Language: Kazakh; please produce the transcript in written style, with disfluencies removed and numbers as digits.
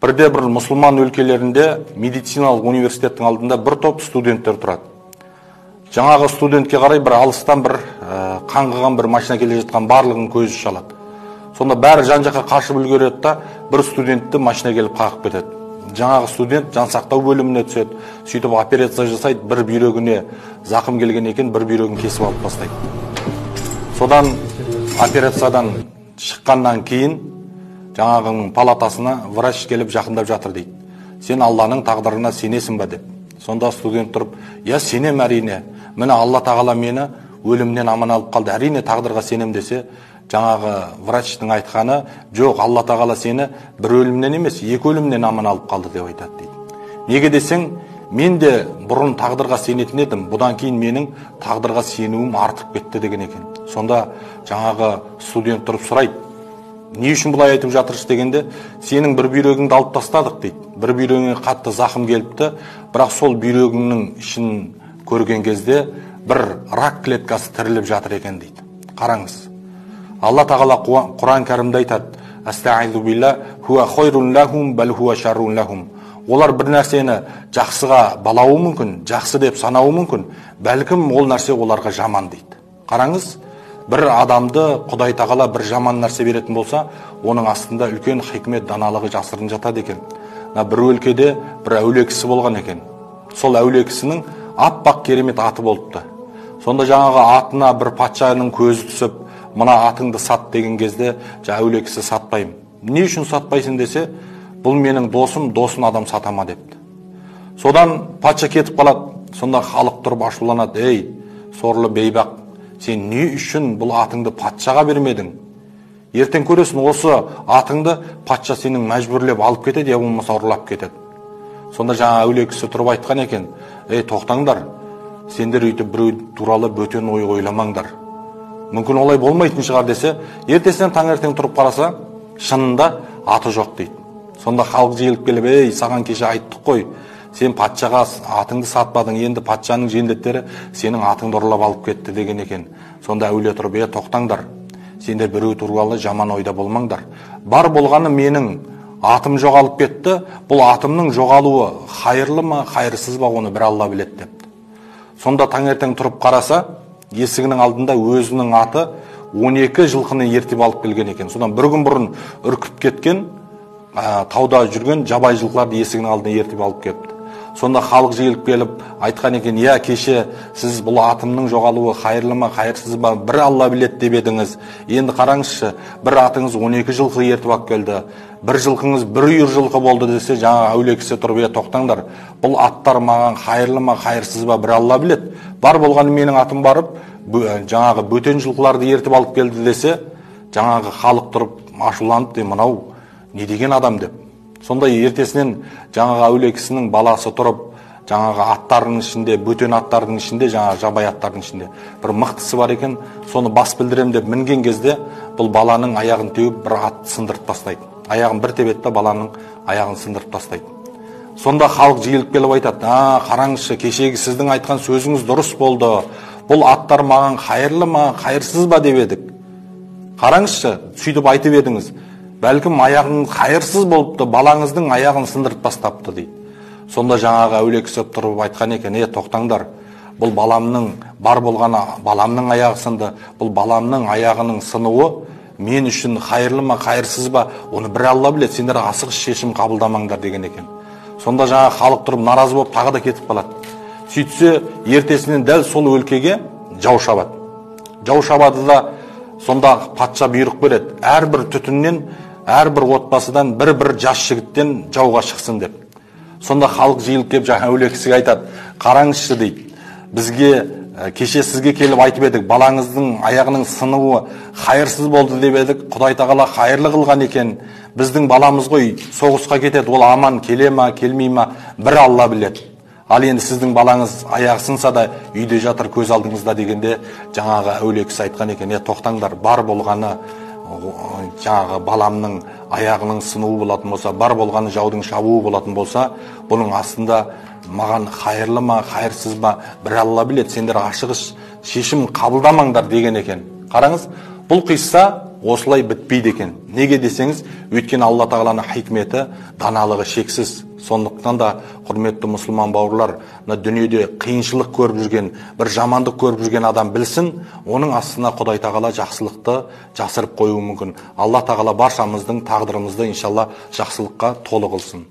Бірде бір мұсылман өлкелерінде медициналық университеттің алдында бір топ студенттер тұрады. Жаңағы студентке қарай бір алыстан бір қаңғыған бір машина келе жатқан барлығын көзі шалады. Сонда бәрі жан-жаққа қашып үлгереді да, бір студентті машина келіп қағып кетеді. Жаңағы студент жансақтау бөліміне түседі, сөйтіп операция жасайды, бір бүйрегіне зақым келген екен, бір бүйрегін кесіп алып тастайды. Содан операциядан шыққаннан кейін жаңағының палатасына врач келіп жақындап жатыр дейді. Сен Алланың тағдырына сенесің ба деп. Сонда студент тұрып, я сенем әрине, міне Алла тағала мені өлімнен аман алып қалды, әрине тағдырға сенем десе, жаңағы врачтың айтқаны, жоқ, Алла тағала сені бір өлімнен емес, екі өлімнен аман алып қалды деп айтады дейді. Неге десең, мен де бұрын тағдырға сенетін едім, бұдан кейін менің тағдырға сенуім артып кетті деген екен. Сонда жаңағы студент тұрып сұрайды, не үшін бұлай айтып жатырсыз дегенде, сенің бір бүйрегіңді алып тастадық дейді. Бір бүйрегіңе қатты зақым келіпті, бірақ сол бүйрегіңнің ішін көрген кезде бір рак клеткасы тіріліп жатыр екен дейді. Қараңыз. Алла тағала Құран кәрімде айтады, Астағизу билла, хуа хайрун лахум, бәл хуа шаррун лахум. Олар бір нәрсені жақсыға балауы мүмкін, жақсы деп санауы мүмкін, бәлкім ол нәрсе оларға жаман дейді. Қараңыз, бір адамды Құдай тағала бір жаман нәрсе беретін болса, оның астында үлкен хикмет даналығы жасырын жатады екен. Бір өлкеде бір әулие кісі болған екен. Сол әулие кісінің аппақ керемет аты болыпты. Сонда жаңағы атына бір патшаның көзі түсіп, мына атыңды сат деген кезде, әулие кісі сатпаймын. Не үшін сатпайсың десе, бұл менің досым, досын адам сатама депті. Содан патша кетіп қалады. Сонда халық тұрып ашуланады. Ей, сорлы бейбақ, сен не үшін бұл атыңды патшаға бермедің? Ертең көресің, осы атыңды патша сенің мәжбүрлеп алып кетеді, я болмаса ұрлап кетеді. Сонда жаңа әулие кісі тұрып айтқан екен, ей, тоқтаңдар, сендер өйтіп біреу туралы бөтен ой ойламаңдар. Мүмкін олай болмайтын шығар десе, ертесінен таңертең тұрып қараса, шынында аты жоқ дейді. Сонда халық жиылып келіп, ей, саған кеше айттық қой, сен патшаға атыңды сатпадың, енді патшаның жендеттері сенің атыңды ұрлап алып кетті деген екен. Сонда әулие тұрып, е, тоқтаңдар, сендер біреу туралы жаман ойда болмаңдар. Бар болғаны менің атым жоғалып кетті, бұл атымның жоғалуы хайырлы ма, хайырсыз ба, оны бір Алла біледі депті. Сонда таңертең тұрып қараса, есігінің алдында өзінің аты 12 жылқыны ертіп алып келген екен. Содан бір күн бұрын үркіп кеткен, тауда жүрген жабайы жылқыларды есігінің алдына ертіп алып кетті. Сонда халық жиылып келіп айтқан екен, я кеше сіз бұл атымның жоғалуы хайырлы ма, хайырсыз ба, бір Алла біледі деп едіңіз. Енді қараңызшы, бір атыңыз 12 жылқы ертіп алып келді, бір жылқыңыз бір үйір жылқы болды десе, жаңа әулие кісі тұрып, е, тоқтаңдар, бұл аттар маған хайырлы ма, хайырсыз ба, бір Алла біледі. Бар болғаны менің атым барып, жаңағы бөтен жылқыларды ертіп алып келді десе, жаңағы халық тұрып ашуланып, мынау не деген адам деп. Сонда ертесінен жаңағы әулие кісінің баласы тұрып, жаңағы аттардың ішінде, бөтен аттардың ішінде, жаңағы жабайы аттардың ішінде бір мықтысы бар екен, соны бас білдірем деп мінген кезде, бұл баланың аяғын теуіп бір атты сындырып тастайды. Аяғын бір тебеді да баланың аяғын сындырып тастайды. Сонда халық жиылып келіп айтады, а, қараңызшы, кешегі сіздің айтқан сөзіңіз дұрыс болды. Бұл аттар маған хайырлы ма, хайырсыз ба деп едік. Қараңызшы, сөйтіп айтып едіңіз. Бәлкім аяғың хайырсыз болыпты, балаңыздың аяғын сындырып тастапты дейді. Сонда жаңағы әулие кісі тұрып айтқан екен, е, тоқтаңдар, бұл баламның бар болғаны баламның аяғы сынды, бұл баламның аяғының сынуы мен үшін хайырлы ма, хайырсыз ба, оны бір Алла біледі, сендер асығыс шешім қабылдамаңдар деген екен. Сонда жаңағы халық тұрып наразы болып тағы да кетіп қалады. Сөйтсе, ертесінен дәл сол өлкеге жау шабады. Жау шабады да, сонда патша бұйрық береді, әрбір түтіннен, әрбір отбасыдан бір-бір жас жігіттен жауға шықсын деп. Сонда халық жиылып келіп жаңа әулие кісіге айтады, қараңызшы дейді, бізге кеше сізге келіп айтып едік, балаңыздың аяғының сынуы хайырсыз болды деп едік, Құдай тағала хайырлы қылған екен, біздің баламыз ғой соғысқа кетеді, ол аман келе ма, келмей ма, бір Алла біледі. Ал енді сіздің балаңыз аяғы сынса да үйде жатыр көз алдыңызда дегенде, жаңағы әулие кісі айтқан екен, е, тоқтаңдар, бар болғаны жаңағы баламның аяғының сынуы болатын болса, бар болғаны жаудың шабуы болатын болса, бұның астында маған хайырлы ма, хайырсыз ба, бір Алла біледі, сендер ашығыс шешім қабылдамаңдар деген екен. Қараңыз, бұл қисса осылай бітпейді екен. Неге десеңіз, өйткені Алла Тағаланың хикметі, даналығы шексіз. Сондықтан да, құрметті мұсылман бауырлар, мына дүниеде қиыншылық көріп жүрген, бір жамандық көріп жүрген адам білсін, оның астына Құдай Тағала жақсылықты жасырып қоюы мүмкін. Алла Тағала баршамыздың тағдырымызды иншалла жақсылыққа толы қылсын.